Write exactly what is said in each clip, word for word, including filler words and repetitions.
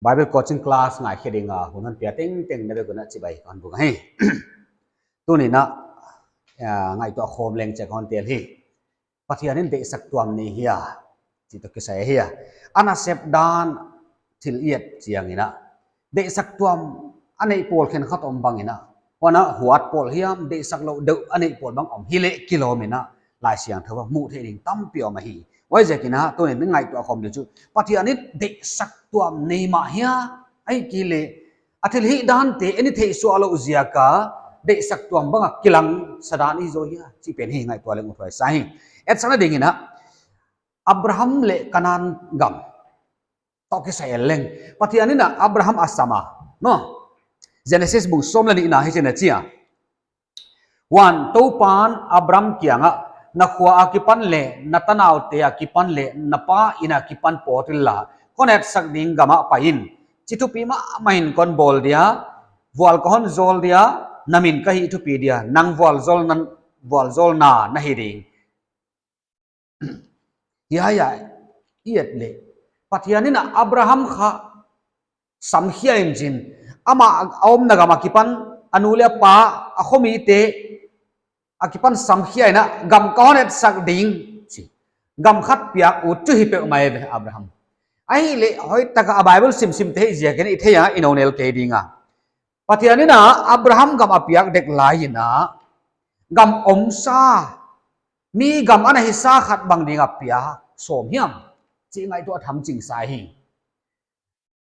Bible coaching class ngaikhe dinga hun hon pia tengteng na vek un chibai kon buk hi. Tuni'n a, ngaihtuah khawm leng chek hon tel hi. Pathian in deihsak tuam nei hia, chih toh kisai ahi a. A nasep dan thil i et chiangin a, deihsak tuam a neih pawl khenkhat om bangin a, huan a huat pawl hiam, deihsak lou deuh a neih pawl bang om hileh kilawm in a, Laisiangthou ah muh theih ding tampi om ahi. Huaiziakin a, tuni'n i ngaihtuah khawm ding chu, Pathian in deihsak tuam nei mah hia, ahihkeileh a thilhih dante i theih suah louh ziaka deihsak tuam banga kilangsa dan i zaw hia, chih pen hi ngaihtuah leng uthuai sa hi. Etsakna dingin a, Abraham leh Kanan gam toh kisai leng, Pathian in a Abraham a sam a, no? Genesis bung sawm leh nihna hichi'n a chi a. Huan Toupa'n Abraham kiangah, na khua akipan leh na tanaute akipan leh na pa in akipan pawt inla, kon etsak ding gamah pai in. Chi thupi mahmah in kon bawl dia, vual ka hon zawl dia, na min ka hih thupi dia, nang vualzawlna, vualzawlna na hi ding. Hiai a i et leh, Pathian in a Abraham kha samkhia in chin, amah a omna gam akipan, a nu leh a pa, a khomite akipan samkhia in a, gam ka hon etsak ding, chi. Gam khat piak ut chu hi peuhmah ve Abraham. Ahihleh hoihtaka a Bible simsimte i ziakin i thei a, i nonel kei ding a. Pathian in a Abraham gam a piak dek lai in a, gam omsa, mi gam ana hisa khat bang ding a piak sawm hiam, chih ngaihtuah tham chingsa hi.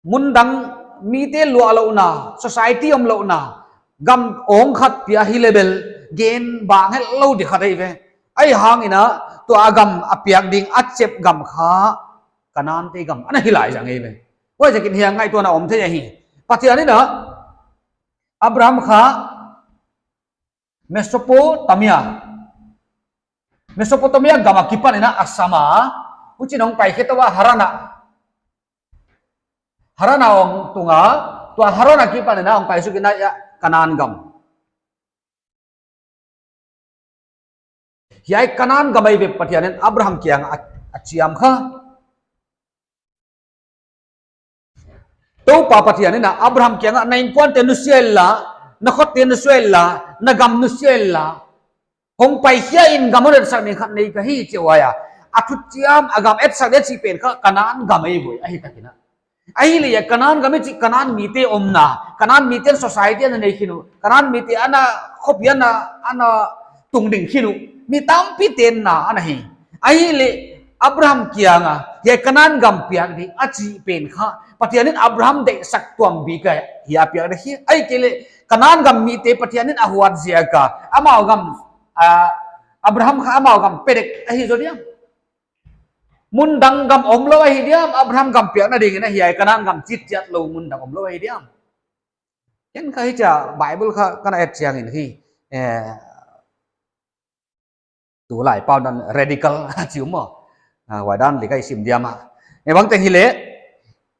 Mundang mite luahlouhna, society omlouhna, gam awng khat piak hi leh bel, gen bang het lou di khat ahi ve. Ahihhangin a, tua gam a piak ding a chep gam kha, Kanante gam ana hi lai zang ahi ve. Huaiziakin hiai ngaihtuahna om thei ahi. Pathian in a, Abraham kha, Mesopotamia, Mesopotamia gam akipan in a a sam a, huchiin hong pai khit ua Haran a, Haran a hong tung a, tua Haran akipan in a hong pai suk in a, Kanan gam. Hiai Kanan gam ahi ve Pathian in Abraham kiangah a, a chiam kha. Toupa Pathian in a Abraham kiangah, na inkuante nusia inla, na khote nusia inla, na gam nusia inla, hong pai khia in, gam hon etsak ding khat nei ka hi, chi a huai a. A thuchiam a gam etsak dia chih pen kha Kanan gam ahi ve, ahi takin a. Ahihleh hiai Kanan gam i chih Kanan mite omna, Kanan mite'n society ana nei khin uh, Kanan mite ana khopi ana, ana tungding khin uh, mi tampite'n na ana hi. Ahihleh Abraham kiangah hiai Kanan gam piak ding a chih pen kha, Pathian in Abraham deihsak tuam bik a hiai a piak dek hi. Ahihkeileh Kanan gam mite Pathian in a huat ziaka, amau gam, ah, Abraham kha amau gam pe dek ahi zaw diam. Mundang gam omlou ahi diam, Abraham gam piakna dingin a hiai Kanan gam chitchiat lou mundang omlou ahi diam. Ken kha hichia Bible kha ka na et chiangin hi, eh, tulai pau dan radical chi uh maw. Ah, huai dan leh ka i sim diam a. Eh, bangteng hileh,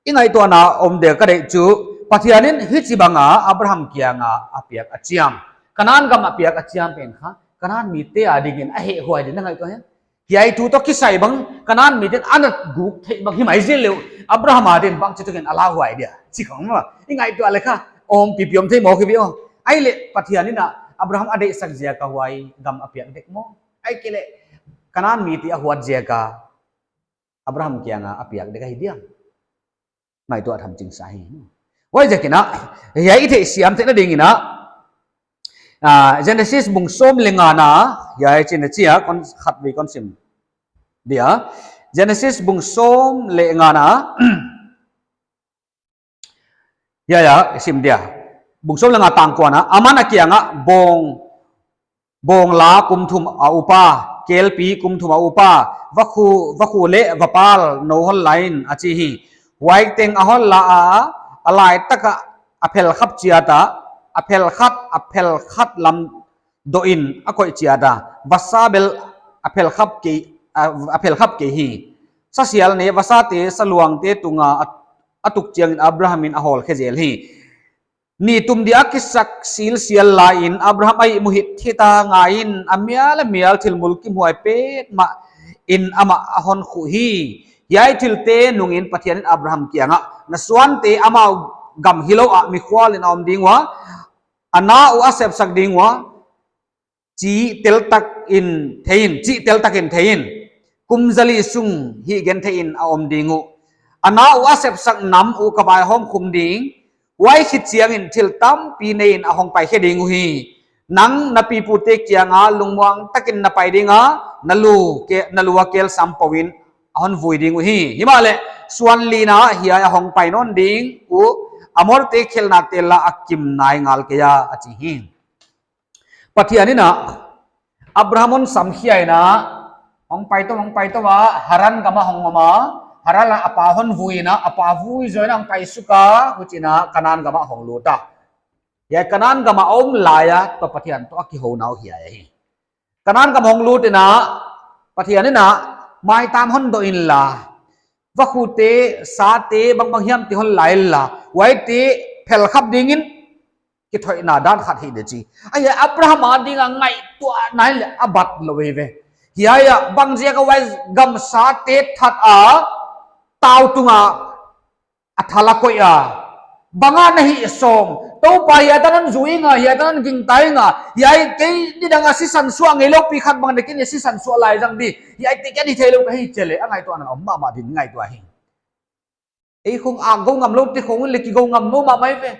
i ngaihtuahna om dek ka deih chu, Pathian in hichibang a Abraham kiangah a piak a chiam, Kanan gam a piak a chiam pen kha, Kanan mite adingin a hehhuai ding na ngaihtuah hiam? Hiai thu toh kisai bang Kanan mite'n ana guk theih bang hi mai zel leh, Abraham ading bangchituk in a lauhuai dia, chi khong maw. I ngaihtuah leh kha, om pipi om thei maw kivi aw. Ahihleh Pathian in a Abraham a deihsak ziaka huai gam a piak dek maw. Ahihkeileh Kanan mite a huat ziaka Abraham kiangah a piak dek ahi diam. Ngaihtuah tham chingsa hi. Huaiziakin a, hiai i theihsiam theihna dingin a, ah, Genesis bung sawm leh ngana, hiai chi'n a chi a, kon khatvei kon sim dia. Genesis bung sawm leh ngana, hiai a, i sim dia. Bung sawm leh nga tang kuana, aman a kiangah bawng, bawng la kum thum a upa, kelpi kum thum a upa, vakhu, vakhu leh vapal nou hon la in a chi hi. Huai teng a hon la a, a laitak a a phelkhap chiat a, a phelkhat, a phelkhat lam doh in a koih chiat a, vasa bel a phelkhap kei, a, a phelkhap kei hi. Sasial ne vasate, saluangte tunga a, a tuk chiangin Abraham in a hawlkhe zel hi. Ni tum dia kisak silsial lai in Abraham a ihmu hitthit a, ngai in a mial a mial thilmul kimhuai petmah in amah a hon khuh hi. Hiai thilte nungin Pathian in Abraham kiangah, na suante amau gam hilou ah mikhual in a om ding ua, a na uh a sepsak ding ua, chih teltak in thei in, chih teltak in thei in, kum zali sung hih genthei in a om ding uh. A na uh a sepsak nam uh ka vaihawm khum ding, huai khit chiangin thil tampi nei in a hong pai khe ding uhi. Nang na pipute kianga lungmuang takin na pai ding a, na lu ke, na lu a kel sam pou in a hon vui ding uhi. Himahleh suan lina hiai a hong pai nawn ding uh, Amorte khelhnate lah a kim nai ngal kei a, a chi hi. Pathian in a Abraham hon samkhia in a, hong pai tou, hong pai tou a, Haran gam ah hong om a, Haran ah a pa hon vui in a, a pa vui zoh in a hong pai suk a, huchiin a Kanan gam ah hong lut a. Hiai Kanan gam ah om lai a, tua Pathian toh a kihou nau hiai ahi. Kanan gam hong lut in a, Pathian in a, maitam hon doh inla, vakhute, sate, bangbang hiam te hon la inla, huaite phelkhap dingin kithoihna dan khat hi di chi. Ahi, Abraham a dinga ngaihtuahna in leng a bat lou hi ve. Hiai a bangziak a huai gamsate that a, tau tunga a thal a koih a, bang a na hih sawm, Toupa hiai tan hon zui ing a, hiai tan hon gingta ing a, hiai kei nidang a sisan suah ngeilou pi khat bang dek in sisan suah lai zang di, hiaite ken hithei lou ka hi chi leh, a ngaihtuahna om mahmah din ngaihtuah hi. Ei khong a gou ngam lou te khong leng kigou ngam lou mahmah ve.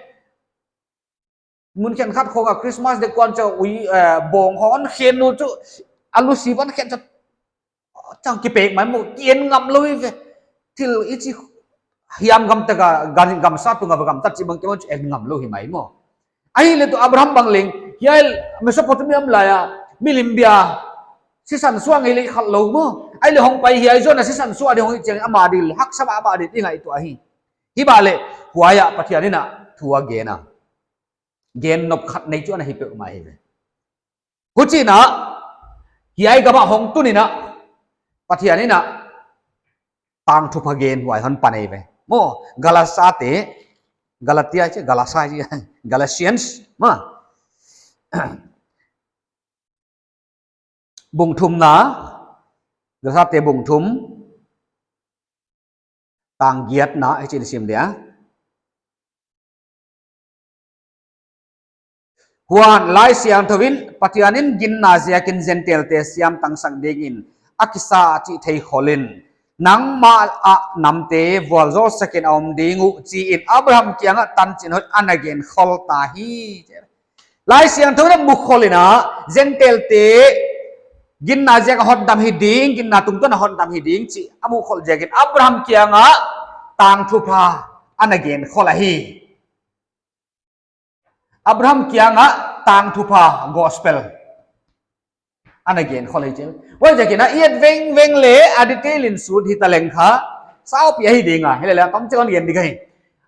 Mun khenkhat khong a Christmas dek kuan chauh ui, eh, bawng hon khen nu chu, a lu si van khen chauh, chang kipek mai maw, ki en ngam lou hi ve. Thil i chi hiam gam tak a, gam, gamsa tunga va gamtat chih bang kei maw chu en ngam lou hi mai maw. Ahihleh tu Abraham bang leng, hiai Mesopotamia om lai a, milim bia, sisan suah ngei leh khat lou maw. Ahihleh hong pai hiai zoh in a sisan suah di hong hi chiang ama di leh, haksa mahmah di i ngaihtuah hi. Himahleh, huai a Pathian in a thu a gen a. Gen nop khat nei chu ana hi peuhmah hi ve. Huchiin a, hiai gam ah hong tun in a, Pathian in a, tangthupha gen huai hon pan ei ve. Maw, Galasa te, Galatia chi, Galasa chi, Galatians, maw. Bung thumna, Galasa te bung thum, tang giatna, hichiin sim dia. Huan Laisiangthou in Pathian in ginna ziakin Gentile te siamtangsak dingin a kisa chih thei khol in, nangmah a namte vualzawlsak in a om ding uh, chiin Abraham kiangah tanchin hoih ana gen khol ta hi. Laisiangthou in a mu khol in a, Gentile te ginna ziak a hotdam hi ding, ginna tungtawn a hotdam hi ding chih a mu khol ziakin Abraham kiangah tangthupha ana gen khol ahi. Abraham kiangah tangthupha, gospel, ana gen khol ahi chi. Huaiziakin a i et vengveng leh a detail in sut hita leng kha, saupi ahi ding a, hilele a tam chik hon gen di ka hi.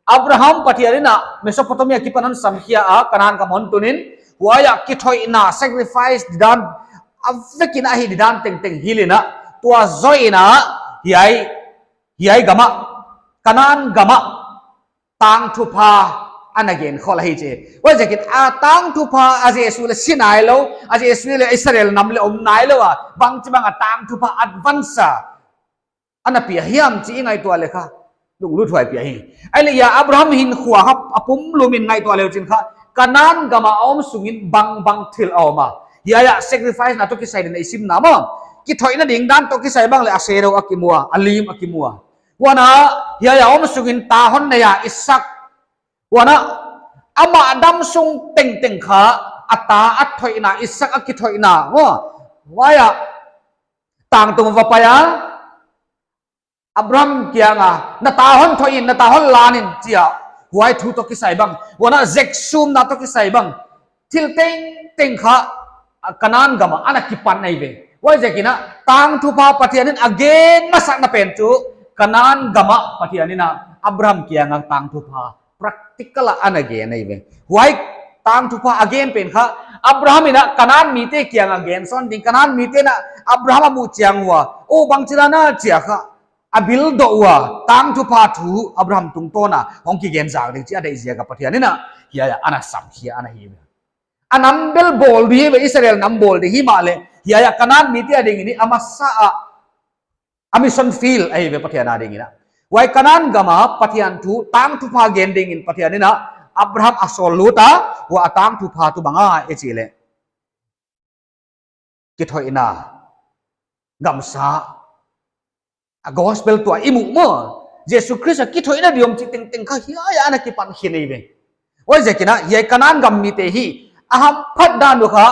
Abraham Pathian in a Mesopotamia akipan hon samkhia a, Kanan gam hon tun in, huai a kithoihna, sacrifice di dan, a vekin a hih di dan tengteng hilh in a, tua zoh in a, hiai, hiai gam ah, Kanan gam ah, tangthupha ana gen khol ahi chi. Huaiziakin a tangthupha a Jesu leh si nailou, a Jesu leh Israel nam leh om nailou a, bangchibang a tangthupha advance a ana pia hiam chih i ngaihtuah leh kha, lungluthuai pia hi. Ahihleh hiai Abraham hinkhua kha a pumlum in ngaihtuah leuchin kha, Kanan gam a om sungin bangbang thil a om a. Hiai a sacrifice na toh kisai din i sim na maw. Kithoihna ding dan toh kisai bang leh a shadow a kimu a, a lim a kimu a. Huan a, hiai a om sungin ta hon nei a, Isak. Huan a, amah damsung tengteng kha, a ta a thoihna, Isak a kithoihna maw. Huai a, tangtung va pai a, Abraham kiangah, na ta hon thoih in, na ta hon lan in, chi a. Huai thu toh kisai bang. Huan a, zek sumna toh kisai bang. Thil tengteng kha, a, Kanan gam ah ana kipan ahi ve. Huaiziakin a, tangthupha Pathian in a gen masakna pen chu, Kanan gam ah Pathian in a, Abraham kiangah tangthupha practical a ana gen ahi ve. Huai tangthupha a gen pen kha, Abraham in a Kanan mite kiangah gen sawn ding, Kanan mite in a Abraham a muh chiang ua, o bangchi dan a chi a kha, a bil doh ua, tangthupha thu Abraham tungtawn a hong kigen zak ding chih a deih ziak a Pathian in a, hiai a ana samkhia ana hi ve. A nam bel bawl di hi ve, Israel nam bawl di himahleh, hiai a Kanan mite a dingin a masa a a mission field ahi ve Pathian adingin a. Huai Kanan gam a Pathian thu tangthupha gen dingin Pathian in a Abraham a sawl lut a, huai a tangthupha tu bang a i chih leh, kithoihna gamsa, a gospel tua i muh maw. Jesu Khrist a kithoihna diam chih tengteng kha hiai a ana kipan khin ei ve. Huaiziakin a hiai Kanan gam mite hi a hamphat dan uh kha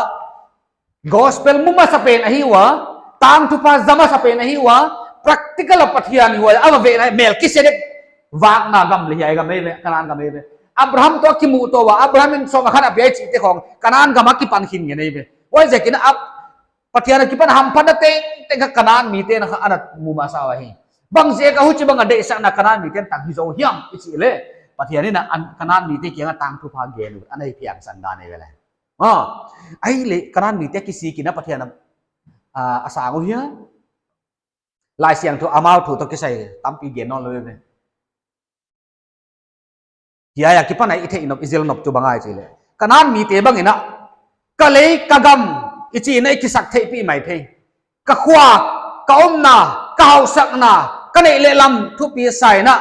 gospel mu masa pen ahi ua, tangthupha za masa pen ahi ua, practical a Pathian huai a va vehna Melkisedek vakna gam leh hiai gam ei ve, Kanan gam ei ve. Abraham toh kimuh toh ua, Abraham in sawm a khat a pia chihte khong Kanan gam a kipan khin ngen ei ve. Huaiziakin a Pathian a kipan hamphatna tengteng kha Kanan mite'n kha ana mu masa ua hi. Bangziak a huchibang a deihsakna Kanan mite'n tang hi zou hiam i chih leh, Pathian in a Kanan mite kiang a tangthupha gen uh ana hi piangsan dan ei ve leh. Ah, ahihleh Kanan mite kisik in a Pathian a, a, a sang uh hia? Laisiangthou amau thu toh kisai tampi gen nawn lou ve. Hiai a kipan a i theih nop, i zil nop tu bang ahia chih leh, Kanan mite bangin a, ka lei ka gam i chih in a i kisak theihpih maithei. Ka khua, ka omna, ka hausakna, ka neih leh lam thupi sa in a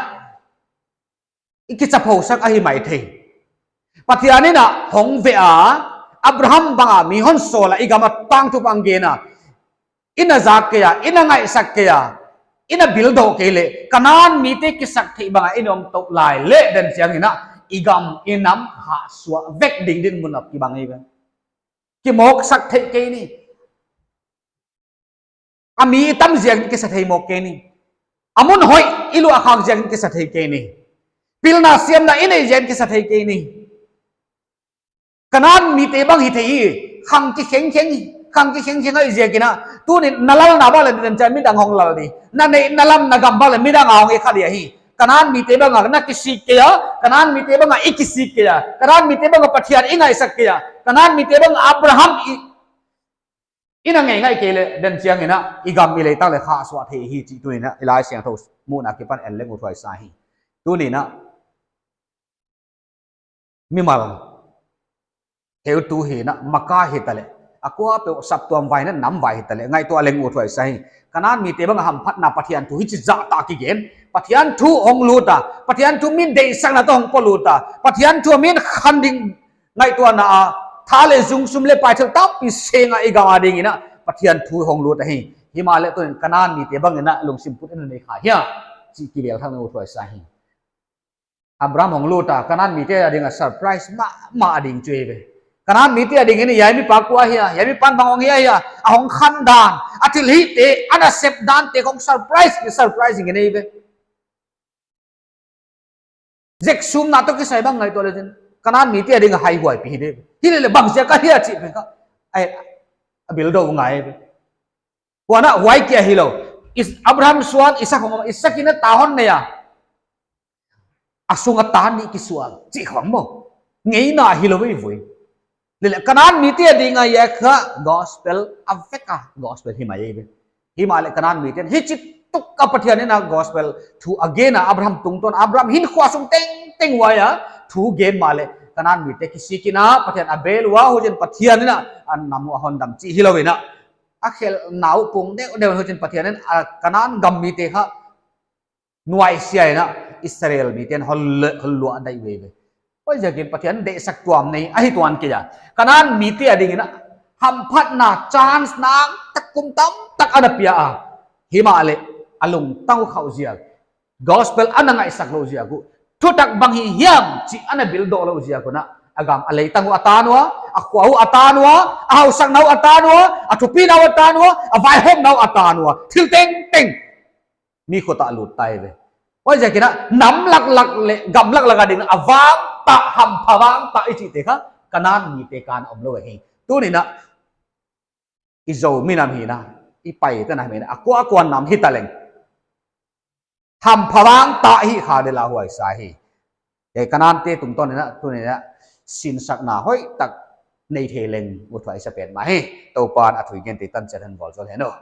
i kichaphousak ahi maithei. Pathian in a hong veh a, Abraham bang a mi hon sawl a, i gam a tangthupha hon gen a, i na zak kei a, i na ngaihsak kei a, i na bildoh kei leh, Kanan mite kisak theih bang a i na om tou lai leh den chiangin a, i gam i nam kha suah vek ding dinmun a kibang ei ve. Kimawksak theih kei ni. A mi i tam ziakin kisa thei mawk kei ni. A mun hoih i luah khak ziakin kisa thei kei ni. Pilna siamna i neih ziakin kisa thei kei ni. Kanan mite bang hi thei hi, khang kikhengkheng, khang kikhengkheng ahih ziakin a, tuni'n na lalna bang leh den chiang midang hong lal di. Na neihna lam na gam bang leh midang a hong ei kha di ahi. Kanan mite bang a na kisik kei a, Kanan mite bang a i kisik kei a, Kanan mite bang a Pathian i ngaihsak kei a, Kanan mite bang a Abraham i, i na ngei ngai kei leh den chiangin a, i gam i leitang leh kha suah thei hi chih tuni'n a, i Laisiangthou muhna kipan en leng uthuai sa hi. Tuni'n a, mimal heutu hi in a, maka hi ta leh, a kuapeuh saptuam vai in a nam vai hi ta leh, ngaihtuah leng uthuai sa hi. Kanan mite bang a hamphatna Pathian thu hichi zah tak kigen. Pathian thu hong lut a, Pathian thu min deihsakna toh hong polut a, Pathian thu min khan ding ngaihtuahna a, tha leh zung sum leh pai thil tampi seng a i gam adingin a, Pathian thu hong lut ahi. Himahleh tuni'n Kanan mite bangin a lungsim phut in a nei kha hia chih kivel thak leng uthuai sa hi. Abraham hong lut a, Kanan mite ading a surprise mahmah a ding chu ei ve. Kanan mite adingin hiai mipa kua hia, hiai mipa'n bang hong hia hia, a hong khan dan, a thilhihte, a nasep dante khong surprise, surprising in ei ve. Zek sumna toh kisai bang ngaihtuah leh chin, Kanan mite ading a haihuaipi hi de. Hilele bangziak a hia chih pen kha, ai, a bildoh ngai ve. Huan a huai kia hilou. Is, Abraham suan Isak hong, Isak in a ta hon nei a, a sung a ta nih kisual chih khong maw. Ngeina hilou ve voi. Lele Kanan mite ading a hiai kha gospel a vek a gospel hi mai ei ve. Himahleh Kanan mite'n hichi tuk a Pathian in a gospel thu a gen a, Abraham tungtawn, Abraham hinkhua sung tengteng uai a thu gen mahleh, Kanan mite kisik in a Pathian a bel ua, huchiin Pathian in a a nam uh a hon dam chih hilou in a, a khelhna uh pung deuhdeuh, huchiin Pathian in a Kanan gam mite kha nuaisiah in a Israel mite'n hon lu-, hon luah daih uh ei ve. Huaiziakin Pathian deihsak tuam nei ahi tuan kei a. Kanan mite adingin a hamphatna chance nang tak kum tamtak ana pia a. Himahleh a lungtang uh khauh ziak, gospel ana ngaihsak lou ziak uh, thutak bang hi hiam chih ana bildoh lou ziak un a, a gam a leitang uh a tan ua, a khua uh a tan ua, a hausakna uh a tan ua, a thupina uh a tan ua, a vaihawmna uh a tan ua. Thil tengteng mi khut ah lut ta ei ve. Huaiziakin a nam laklak leh gam laklak ading a vangtah, hampha vangtah i chihte kha Kanan mite kan a omlou ahi. Tuni'n a i Zo minam hi in a, i Paite nam hi in a, a kuakua nam hita leng, hampha vangtah hih kha leh lauhuai sa hi. Hiai Kanante tungtawn in a, tuni'n a sinsakna hoihtak nei thei leng uthuai sa petmah hi. Toupa'n a thu i gente tan chiat in vualzawl hen aw.